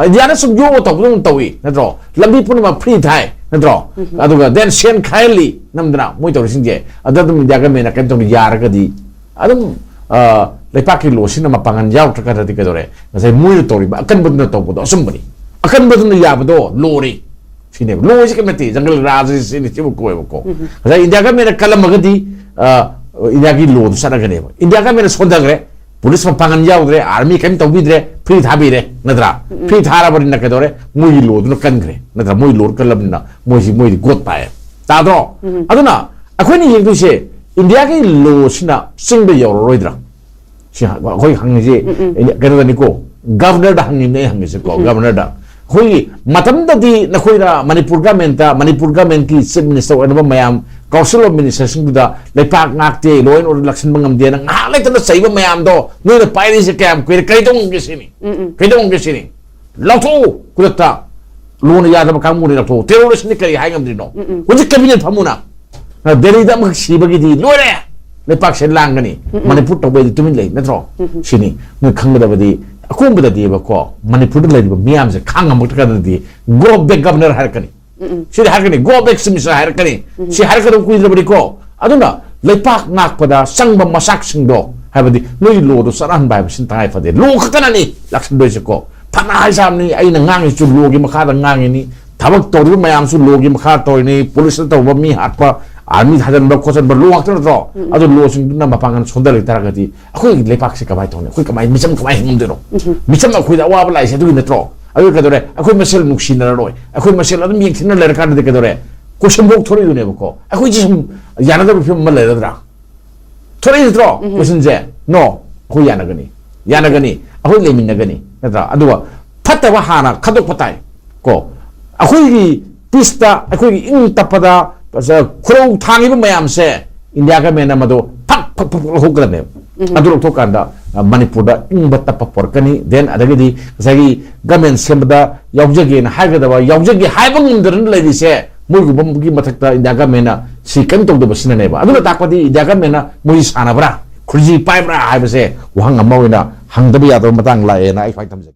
ꯏꯟꯗꯤꯌꯥꯅ ꯁꯨꯝ ꯌꯣꯛꯑ ꯇꯧꯕꯗꯧꯅ ꯇꯧꯏ, ꯅꯠꯇ꯭ꯔꯣ? ꯂꯝꯕꯤ ꯄꯨꯝꯅꯃꯛ ꯐ꯭ꯔꯤ ꯊꯥꯏ, ꯅꯠꯇ꯭ꯔꯣ? ꯑꯗꯨꯒ ꯗꯦꯟ ꯁꯦꯟ ꯈꯥꯏꯍꯜꯂꯤ, ꯅꯝꯗꯅ ꯃꯣꯏ ꯇꯧꯔꯤꯁꯤꯡꯁꯦ꯫ ꯑꯗ ꯑꯗꯨꯝ ꯏꯟꯗꯤꯌꯥ ꯒꯃꯦꯟꯅ ꯀꯩꯅꯣ ꯇꯧꯅ ꯌꯥꯔꯒꯗꯤ ꯑꯗꯨꯝ, ꯑ, ꯂꯩꯄꯥꯛꯀꯤ ꯂꯣꯁꯤꯅ ꯃꯄꯥꯡꯒꯜ ꯌꯥꯎꯗ꯭ꯔꯀꯥꯟꯗꯗꯤ ꯀꯩꯗꯧꯔꯦ? ꯉꯁꯥꯏ ꯃꯣꯏꯅ ꯇꯧꯔꯤꯕ ꯑꯀꯟꯕꯗꯨꯅ ꯇꯧꯕꯗꯣ ꯑꯆꯨꯝꯕꯅꯤ꯫ ꯑꯀꯟꯕꯗꯨꯅ ꯌꯥꯕꯗꯣ ꯂꯣꯔꯤ꯫ ꯁꯤꯅꯦꯕ꯫ ꯂꯣꯁꯤ ꯀꯩ ꯅꯠꯇꯦ, ꯖꯪꯒꯜ ꯔꯥꯖ ꯁꯤꯅꯤ, ꯁꯤꯕꯨ ꯀꯣꯏꯕꯀꯣ꯫ ꯉꯁꯥꯏ ꯏꯟꯗꯤꯌꯥ ꯒꯃꯦꯟꯅ ꯀꯜꯂꯝꯃꯒꯗꯤ, ꯑ, ꯏꯟꯗꯤꯌꯥꯒꯤ ꯂꯣꯗꯨ ꯆꯠꯅꯒꯅꯦꯕ꯫ ꯏꯟꯗꯤꯌꯥ ꯒꯃꯦꯟꯅ ꯁꯣꯟꯊꯈ꯭ꯔꯦ, ꯄꯨꯂꯤꯁ ꯃꯄꯥꯡꯒꯜ ꯌꯥꯎꯗ꯭ꯔꯦ, ꯑꯥꯔꯃꯤ ꯀꯔꯤꯝ ꯇꯧꯕꯤꯗ꯭ꯔꯦ, ꯐ꯭ꯔꯤ ꯊꯥꯕꯤꯔꯦ, ꯅꯠꯇ꯭ꯔꯥ? ꯐ꯭ꯔꯤ ꯊꯥꯔꯕꯅꯤꯅ ꯀꯩꯗꯧꯔꯦ? ꯃꯣꯏꯒꯤ ꯂꯣꯗꯨꯅ ꯀꯟꯈ꯭ꯔꯦ, ꯅꯠꯇ꯭ꯔꯥ? ꯃꯣꯏ ꯂꯣꯗꯨ ꯀꯜꯂꯕꯅꯤꯅ ꯃꯣꯏꯁꯤ, ꯃꯣꯏꯗꯤ ꯒꯣꯠ ꯇꯥꯏꯌꯦ꯫ ꯇꯥꯗ꯭ꯔꯣ? ꯑꯗꯨꯅ ꯑꯩꯈꯣꯏꯅ ꯌꯦꯡꯗꯣꯏꯁꯦ, ꯏꯟꯗꯤꯌꯥꯒꯤ ꯂꯣꯁꯤꯅ ꯆꯤꯡꯗ ꯌꯧꯔꯔꯣꯏꯗ꯭ꯔꯥ? ꯁꯤ ꯑꯩꯈꯣꯏ ꯍꯪꯉꯤꯁꯦ ꯀꯩꯅꯣꯗꯅꯤꯀꯣ, ꯒꯚꯔꯅꯔꯗ ꯍꯪꯉꯤꯕꯅꯦ ꯑꯩ ꯍꯪꯉꯤꯁꯦꯀꯣ, ꯒꯚꯔꯅꯔꯗ꯫ ꯑꯩꯈꯣꯏꯒꯤ ꯃꯇꯝꯗꯗꯤ ꯅꯈꯣꯏꯅ ꯃꯅꯤꯄꯨꯔ ꯒꯚꯔꯟꯃꯦꯟꯇ, ꯃꯅꯤꯄꯨꯔ ꯒꯚꯔꯟꯃꯦꯟꯀꯤ ꯆꯤꯐ ꯃꯤꯅꯤꯁꯇꯔ ꯑꯣꯏꯔꯕ ꯃꯌꯥꯝ, ꯀꯥꯎꯟꯁꯤꯜ ꯑꯣꯐ ꯃꯤꯅꯤꯁꯇꯔꯁꯤꯡꯗꯨꯗ ꯂꯩꯄꯥꯛ ꯉꯥꯛꯇꯦ, ꯂꯣ ꯑꯦꯟ ꯑꯣꯔꯗꯔ ꯂꯥꯛꯁꯤꯟꯕ ꯉꯝꯗꯦꯅ ꯉꯥꯏꯍꯥꯛ ꯂꯩꯇꯅ ꯆꯩꯕ ꯃꯌꯥꯝꯗꯣ ꯅꯣꯏꯅ ꯄꯥꯏꯔꯤꯁꯦ ꯀꯌꯥꯝ ꯀꯨꯏꯔꯦ? ꯀꯩꯗꯧꯉꯝꯒꯦ ꯁꯤꯅꯤ꯫ ꯀꯩꯗꯧꯉꯝꯒꯦ ꯁꯤꯅꯤ꯫ ꯂꯧꯊꯣꯛꯎ ꯈꯨꯗꯛꯇ꯫ ꯂꯣꯅ ꯌꯥꯗꯕ ꯀꯥꯡꯕꯨꯅꯤ ꯂꯧꯊꯣꯛꯎ꯫ ꯇꯦꯔꯣꯔꯤꯁ꯭ꯠꯅꯤ ꯀꯔꯤ ꯍꯥꯏ ꯉꯝꯗ꯭ꯔꯤꯅꯣ? ꯍꯧꯖꯤꯛ ꯀꯦꯕꯤꯅꯦꯠ ꯐꯝꯃꯨꯅ꯫ ꯗꯦꯜꯂꯤꯗ ꯑꯃꯈꯛ ꯁꯤꯕꯒꯤꯗꯤ ꯂꯣꯏꯔꯦ꯫ ꯂꯩꯄꯥꯛꯁꯦ ꯂꯥꯡꯒꯅꯤ꯫ ꯃꯅꯤꯄꯨꯔ ꯇꯧꯕꯩꯗꯤ ꯇꯨꯃꯤꯟ ꯂꯩ, ꯅꯠꯇ꯭ꯔꯣ? ꯁꯤꯅꯤ꯫ ꯅꯣꯏ ꯈꯪꯒꯗꯕꯗꯤ ꯑꯀꯣꯟꯕꯗꯗꯤꯕꯀꯣ, ꯃꯅꯤꯄꯨꯔꯗ ꯂꯩꯔꯤꯕ ꯃꯤꯌꯥꯝꯁꯦ ꯈꯥꯡꯉꯝꯃꯛꯇ꯭ꯔꯀꯥꯟꯗꯗꯤ "Go back governor" ꯍꯥꯏꯔꯛꯀꯅꯤ꯫ ꯁꯤꯗꯤ ꯍꯥꯏꯔꯛꯀꯅꯤ, "Go back chief minister" ꯍꯥꯏꯔꯛꯀꯅꯤ꯫ ꯁꯤ ꯍꯥꯏꯔꯛꯀꯗꯕ ꯀꯨꯏꯗ꯭ꯔꯕꯅꯤꯀꯣ꯫ ꯑꯗꯨꯅ ꯂꯩꯄꯥꯛ ꯉꯥꯛꯄꯗ ꯆꯪꯕ ꯃꯆꯥꯛꯁꯤꯡꯗꯣ, ꯍꯥꯏꯕꯗꯤ ꯅꯣꯏ ꯂꯣꯗꯣ ꯆꯠꯅꯍꯟꯕ ꯍꯥꯏꯕꯁꯤꯅ ꯇꯉꯥꯏ ꯐꯗꯦ꯫ ꯂꯣ ꯈꯛꯇꯅꯅꯤ ꯂꯥꯛꯁꯟꯗꯣꯏꯁꯦꯀꯣ꯫ ꯐꯅ ꯍꯥꯏ ꯁꯥꯕꯅꯤ, ꯑꯩꯅ ꯉꯥꯡꯉꯤꯁꯨ ꯂꯣꯒꯤ ꯃꯈꯥꯗ ꯉꯥꯡꯉꯤꯅꯤ, ꯊꯕꯛ ꯇꯧꯔꯤꯕ ꯃꯌꯥꯝꯁꯨ ꯂꯣꯒꯤ ꯃꯈꯥ ꯇꯧꯔꯤꯅꯤ, ꯄꯨꯂꯤꯁꯇ ꯇꯧꯕ, ꯃꯤ ꯍꯥꯠꯄ, ꯑꯥꯔꯃꯤ ꯊꯥꯖꯤꯟꯕ ꯈꯣꯠꯆꯟꯕ, ꯂꯣ ꯉꯥꯛꯇ ꯅꯠꯇ꯭ꯔꯣ? ꯑꯗꯨ ꯂꯣꯁꯤꯡꯗꯨꯅ ꯃꯄꯥꯡꯒꯜ ꯁꯣꯟꯊ ꯂꯩꯇꯥꯔꯒꯗꯤ ꯑꯩꯈꯣꯏꯒꯤ ꯂꯩꯄꯥꯛꯁꯦ ꯀꯃꯥꯏꯅ ꯇꯧꯅꯤ? ꯑꯩꯈꯣꯏ ꯀꯃꯥꯏ, ꯃꯤꯆꯝ ꯀꯃꯥꯏꯅ ꯍꯤꯡꯉꯝꯗꯣꯏꯅꯣ? ꯃꯤꯆꯝ ꯑꯩꯈꯣꯏꯗ ꯑꯋꯥꯕ ꯂꯥꯛꯏꯁꯦ ꯑꯗꯨꯒꯤ ꯅꯠꯇ꯭ꯔꯣ? ꯑꯗꯨ ꯀꯩꯗꯧꯔꯦ? ꯑꯩꯈꯣꯏ ꯃꯁꯦꯜ ꯅꯨꯡꯁꯤꯅꯔꯔꯣꯏ, ꯑꯩꯈꯣꯏ ꯃꯁꯦꯜ ꯑꯗꯨꯝ ꯌꯦꯡꯊꯤꯅ ꯂꯩꯔꯀꯥꯟꯗꯗꯤ ꯀꯩꯗꯧꯔꯦ? ꯀꯣꯏꯁꯟꯐꯧ ꯊꯣꯔꯛꯏꯗꯨꯅꯦꯕꯀꯣ꯫ ꯑꯩꯈꯣꯏꯁꯦ ꯁꯨꯝ ꯌꯥꯅꯗꯕ ꯐꯤꯕꯝ ꯑꯃ ꯂꯩꯔꯗ꯭ꯔꯥ? ꯊꯣꯔꯛꯏ ꯅꯠꯇ꯭ꯔꯣ? ꯀꯣꯏꯁꯟꯁꯦ꯫ ꯅꯣ, ꯑꯩꯈꯣꯏ ꯌꯥꯅꯒꯅꯤ, ꯌꯥꯅꯒꯅꯤ, ꯑꯩꯈꯣꯏ ꯂꯩꯃꯤꯟꯅꯒꯅꯤ, ꯅꯠꯇ꯭ꯔꯥ? ꯑꯗꯨꯒ ꯐꯠꯇꯕ ꯍꯥꯟꯅ ꯈꯟꯗꯣꯛꯄ ꯇꯥꯏ ꯀꯣ꯫ ꯑꯩꯈꯣꯏꯒꯤ ꯄꯤꯁꯇ, ꯑꯩꯈꯣꯏꯒꯤ ꯏꯪ ꯇꯞꯄꯗ ꯈꯨꯔꯧ ꯊꯥꯡꯉꯤꯕ ꯃꯌꯥꯝꯁꯦ ꯏꯟꯗꯤꯌꯥ ꯒꯃꯦꯟꯅ ꯃꯗꯨ ꯐꯛ ꯐꯛ ꯐꯛ ꯐꯛ ꯂꯧꯊꯣꯛꯀꯗꯕꯅꯦꯕ꯫ ꯑꯗꯨ ꯂꯧꯊꯣꯛꯀꯥꯟꯗ, ꯑ, ꯃꯅꯤꯄꯨꯔꯗ ꯏꯪꯕ ꯇꯞꯄ ꯄꯣꯔꯛꯀꯅꯤ꯫ Then ꯑꯗꯒꯤꯗꯤ ꯉꯁꯥꯏꯒꯤ government ꯁꯦꯝꯕꯗ ꯌꯥꯎꯖꯒꯦꯅ ꯍꯥꯏꯒꯗꯕ, ꯌꯥꯎꯖꯒꯦ ꯍꯥꯏꯕ ꯉꯝꯗꯅ ꯂꯩꯔꯤꯁꯦ, ꯃꯣꯏꯒꯨꯝꯕꯒꯤ ꯃꯊꯛꯇ India government ꯁꯤ ꯀꯔꯤꯝ ꯇꯧꯗꯕꯁꯤꯅꯅꯦꯕ꯫ ꯑꯗꯨꯅ ꯇꯥꯛꯄꯗꯤ India government ꯃꯣꯏ ꯁꯥꯟꯅꯕ꯭ꯔꯥ, ꯈꯨꯔꯖꯤ ꯄꯥꯏꯕ꯭ꯔꯥ ꯍꯥꯏꯕꯁꯦ ꯋꯥꯍꯪ ꯑꯃ ꯑꯣꯏꯅ ꯍꯪꯗꯕ ꯌꯥꯗꯕ ꯃꯇꯥꯡ ꯂꯥꯛꯑꯦꯅ ꯑꯩ ꯁ꯭ꯋꯥꯏ ꯊꯝꯖꯒꯦ꯫